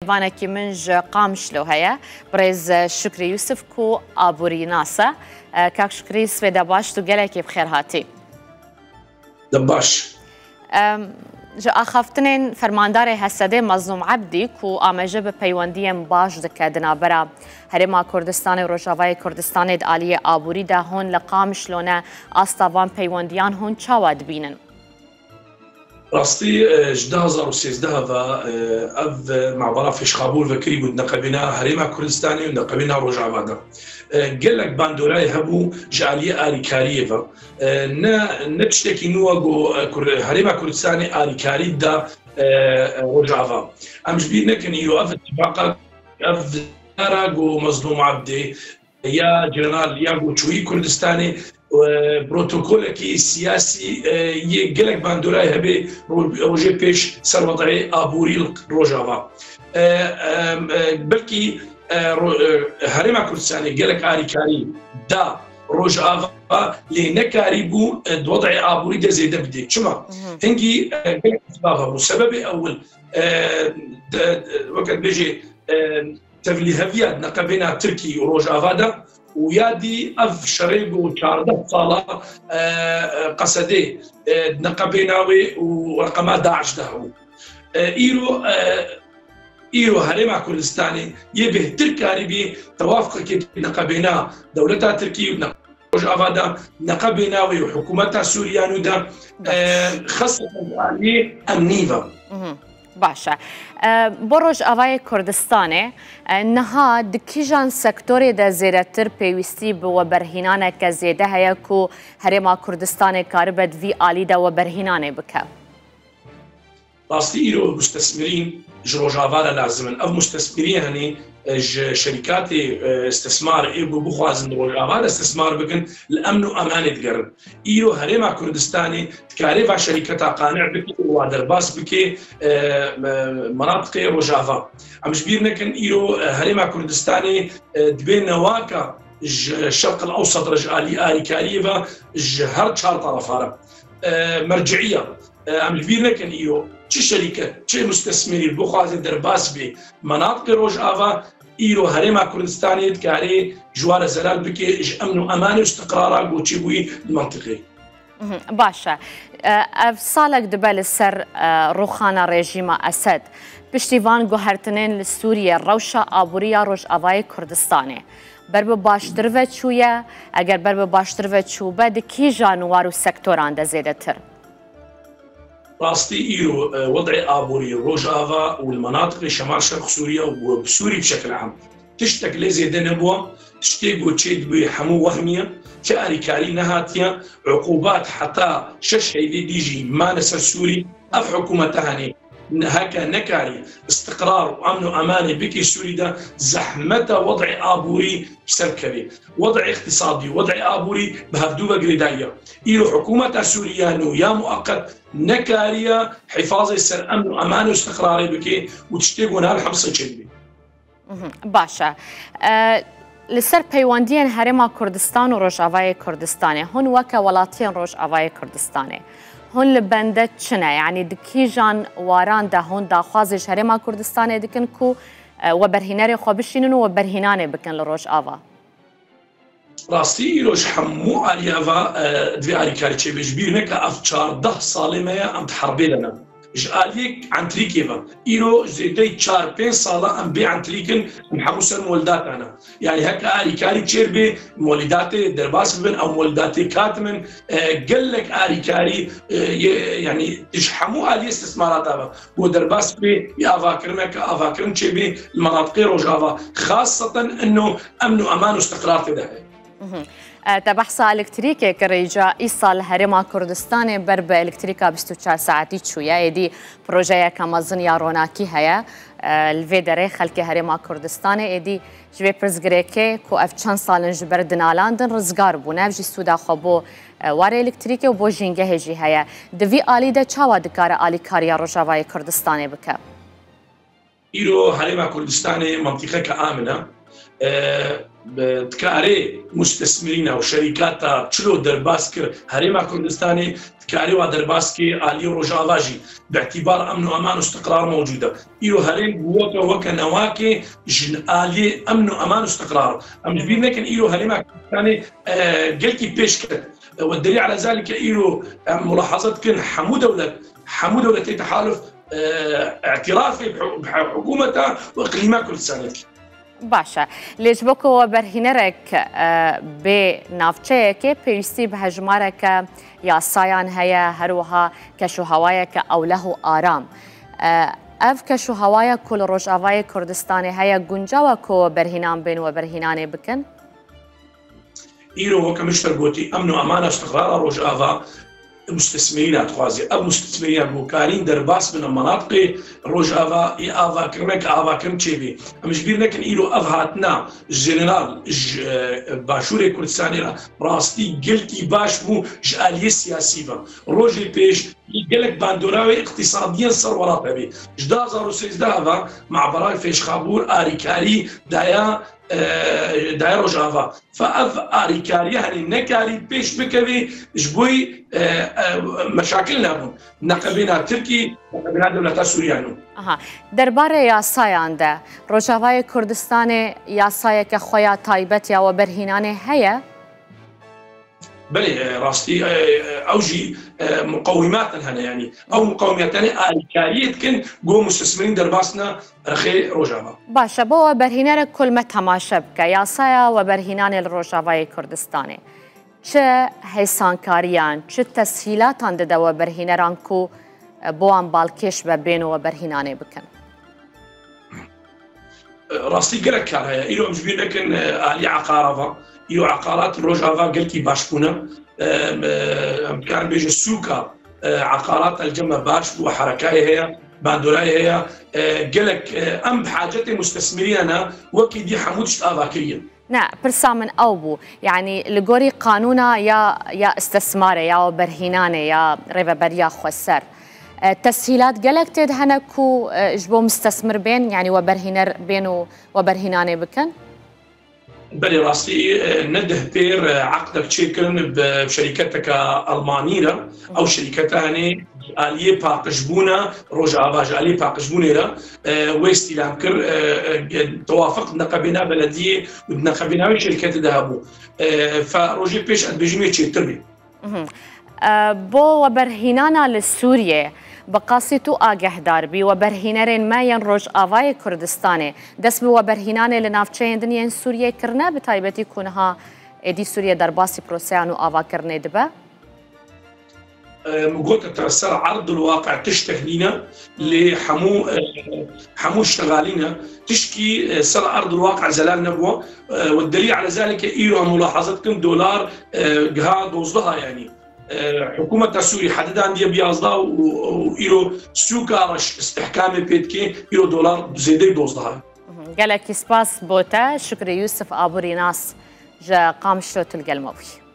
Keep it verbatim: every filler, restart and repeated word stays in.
Piştîvanekî min ji Qamişlo heye, birêz Şukrî Yusuf ku aborînas e. E, Kak Şukrî, sibê de baş, tu gelekî bi xêr hatî. De baş. Em, ji axaftinên fermandarê H S D'ê Mezlûm Ebdî ku amaje bi peywendiyên baş dike di navbera Herêma Kurdistanê û Rojavayê Kurdistanê di aliyê aborî de hûn li Qamişlo ne, asta van peywendiyan hûn çawa dibînin? Rastî, e, ji du hazar û sêzdeh ve, e, ev, e, mabera fêşxabûr vekirî bû di neqebêna Herêma Kurdistanê û neqebêna Rojava de. E, gelek bandorayê hebû ji aliyê alîkariyê ve. E, ne, ne tiştekî nû e ku, e, Kur-, Herêma Kurdistanê alîkarî da, e, e, Rojava. Em ji bîr nekin, îro ev îtifaqa, ev zara ku Mezlûm Ebdê ya General Yango çûyî Kurdistanê, e, protokolekî siyasî, e, yê gelek bandorayê hebê ro-, rojê pêş ser wedayê aborî li Rojava. E, e, e, belkî, e, ro-, e, Herêma Kurdistanê gelek alîkarî da Rojava, lê nekarî bû, e, di wedayê aborî de zêde bidê. Çima? Hingî, e, gelek sebab hebû. Sebebê ewil, e, de, de, weke dibêjê, e, tevlîheviya di neqebêna Tirkî û Rojava de û ya dî ev şerê ku çardeh sala, e, e, Qesedê, e, di neqebêna wê û reqema DAIŞ de hebû. E, îro, e, îro Herêma Kurdistanê yê bêhtir karîbî tewafqekê di neqebêna dewleta Tirkî û di neqebêna Rojava de, neqebêna wê û hikûmeta Sûriya nû de, e, xeseten di aliyê emnî ve. Baş e. E, bo Rojavayê Kurdistanê, e, niha di kîjan sektorê de zêdetir pêwîstî bi weberhînaneke zêde heye ku Herêma Kurdistanê karibe di vî alî de weberhînanê bike? Rastî îro mustesmîrîn ji Rojava re lazim in. Ev mustesmîrî, henî, e, ji şerîkatê, e, istismar ê ku bixwazin di Rojava de istismar bikin, li emn û emanê digerin. Îro Herêma Kurdistanê dikare va şerîketa qane bike û wa derbas bike, e, me-, menatiqê Rojava. Em ji bîr nekin, îro, e, Herêma Kurdistanê, e, dibê newaka ji Şerq el Ewsat re, ji alî alîkariyê ve, ji her çar terefa re. E, merciiya, e, em ji bîr nekin, îro çi şerîket, çi mustesmîrî bixwaze derbas bê menatiqê Rojava, îro Herêma Kurdistanê dikare ji wa re zelal bike, ji emn û emanê û istiqrara ku çêbûyî di mentiqê. Mhm, baş e. E, ev salek dibe li ser, e, rûxana rejîma Esed. Piştî van guhertinên li Sûriye, rewşa aborî ya Rojavayê Kurdistanê ber bi baştir ve çûye? Eger ber bi baştir ve çûbe, di kîjan war û sektoran de zêdetir? Rastî îro, e, wed'ê aborî Rojava û li menatiqê Şemal Şerq Sûriye û bi Sûrî bi şekil am tiştek lê zêde nebûye, tiştê ku çêdibû hemû wehmî ye, ti alîkarî nehatiye, uqubat heta şeş heyvê dî jî mane ser Sûrî, ev hikûmete henê heke nekarî istiqrar û emn û emanê bikî Sûrî de, zehmeta wed'ê aborî ser bikevê. Wed'ê îqtîsadî, wed'ê aborî bi hevdû ve girêdayî ye. Îro hikûmeta Sûriye nû ya mueqet nekariye hifazê ser emn û eman û istiqrarê bike û tiştê ku niha li Himsê çêdibî. Mhm, baş e. E, li ser peywendiyên Herêma Kurdistan û Rojavayê Kurdistanê, hûn weke welatiyên Rojavayê Kurdistanê, hûn li bende çi ne? Yanî di kîjan waran de hûn daxwazê ji Herêma Kurdistanê dikin ku, e, weberhînerê xwe bişînin û weberhînanê bikin li Rojava? Rastî îro ji hemû aliyê ve, e, divê alîkarî çêbe. Ji bîr neke ev çardeh salê me ye em di herbê de ne. Ji aliyê Entrîkê ve îro zêdeyî çar pênc sala em bê Entrîk in, em hemû ser molîdata ne. Yanî heke alîkarî çêr bê, molîdatê derbas bibin, ew molîdatê katimin, e, gelek alîkarî, e, yê, yanî ji hemû aliyê istismarata ve ku derbas bê, yê avakirineke avakirin çêbê li menatiqê Rojava, xaseten ino emn û eman û istiqrar tê de heye. Mhm. E, te behsa elektrîkê kir, îca îsal Herêma Kurdistanê ber bi elektrîka bîst û çar saetî çûye. Êdî projeyeke mezin ya ronakî heye. E, li vê derê xelkê Herêma Kurdistanê êdî ji vê pirsgirêkê ku ev çend sal in ji ber dinalandin rizgar bûne. Ev jî sûda xwe bo, e, warê elektrîkê û bo jîngehê jî heye. Di vî alî de çawa dikare alîkariya Rojavayê Kurdistanê bike? Îro Herêma Kurdistanê mentiqeke amin e. E, bi-, dikare mustesmîrîna û şerîkata çilo derbas kir Herêma Kurdistanê, karê wa derbas kê aliyê Rojava jî, bi îtîbar emn û eman û istiqrar mewcûd e. Îro herêm bûyote weke newakê ji aliyê emn û eman û istiqrar. Em ji bîr nekin îro herêma Kurdistanê, e, gelkî pêş ket. E, we delîl ala zalike îro em mulaheze dikin hemû dewlet, hemû dewletê tehaluf, e, îtirafê bi hikûmeta û iqlîma Kurdistanê dikin. Baş e. Lê ji bo ku weberhînerek, e, bê navçeyekê, pêwîstî bi hejmareke yasayan heye, her wiha keşûhewayeke ewleh û aram. E, ev keşûhewaya ku li Rojavayê Kurdistanê heye, guncaw e ku weberhînan bên weberhînanê bikin? Îro weke min ji te gotî, emn û emana istiqrara Rojava mustesmîrîna dixwaze. Ev mustesmîrîna ku karîn derbas bin li menatiqê Rojava ê avakirineke avakirin çêbê. Em ji bîr nekin îro ev hatina jeneral ji, e, Başûrê Kurdistanê re rastî gelkî baş bû ji aliyê siyasî ve. Rojê pêş gelek bandora wê îqtîsadiyen ser welat hebî. Ji du hazar û sêzdeh ve Mabera Fêşxabûr arîkarî daya, e, daya Rojava. Fe ev arîkariye, hani nekarî pêş bikevê, ji bo yî, e, e, meşakil nebûn. Neqebêna Tirkî, neqebêna dewleta Sûriya nû. Aha. Derbarê yasayan de, Rojavayê Kurdistanê yasayeke xwe ya taybet ya weberhînanê heye? Belê, e, rastî, e, e, ew jî, e, muqewîmatan hene, yanî ew muqewîmatan arîkariyê dikin, go mustesmîrîn derbas ne rexê Rojava. Baş e, bo weberhînerek ku li me temaşe bike, yasaya weberhînanê li Rojavayê Kurdistanê çi hêsankariyan, çi teshîlatan dide weberhîneran ku, e, bo wan balkêş be, bên û weberhînanê bikin? Rastî gelek kar heye. Îro em ji bîr nekin, e, alî eqara ve. Îro eqarat Rojava gelkî baş bûne. E, em, e, em dikarin bêjin sûka, e, eqarat el cem me baş bû, herekayê heye, bandorayê heye. E, gelek, e, em bi hacetê mustesmîrî ne, wekî dî hemû tişt ava kiriye. Ne, pirsa min ew bû. Yanî li gorî qanûna ya, ya îstesmarê, ya weberhînanê, ya rêveberiya xweser, e, teshîlat gelek tê de hene ku, e, ji bo mustesmir bên, yanî weberhîner bên û weberhînanê bikin? Belê rastî, e, ne deh pêr, e, eqdek çêkirin bi şerîketeke Almanî re. Ew şerîkete hene ji aliyê paqijbûna Rojava, ji aliyê paqijbûnê re, e, wê îstîlam kir, e, e, tewafiq neqebêna belediyê û neqebêna wê şerîketê de hebû. E, fe rojê pêş ez dibêjim wê çêtir bî. Mhm. E, bo weberhînana li Sûriyê, bi qasî tu agehdar bî, weberhînerên me yên Rojavayê Kurdistanê dest bi weberhînanê li navçeyên din yên Sûriyê kirine, bi taybetî ku niha êdî Sûriye derbasî proseya nû avakirinê dibe? E, min gote te ser erdil waqe tiştek nîne, lê hemû, e, hemû ştegalîne. Tişkî, e, ser erdil waqe zelal nebû. E, we delîl ala zalike îro em mulahaze dikin dolar, e, giha dozdeh yanî. E, hikûmeta Sûrî hedidandiye bi yazdeh û, û îro sûka re ş-, îstihkamê pê dike, îro dolar zêdeyî dozdeh. Mhm. Gelekî spas bo te, Şukrî Yusuf, aborînas ji Qamişlo, tu li gel me bûyî.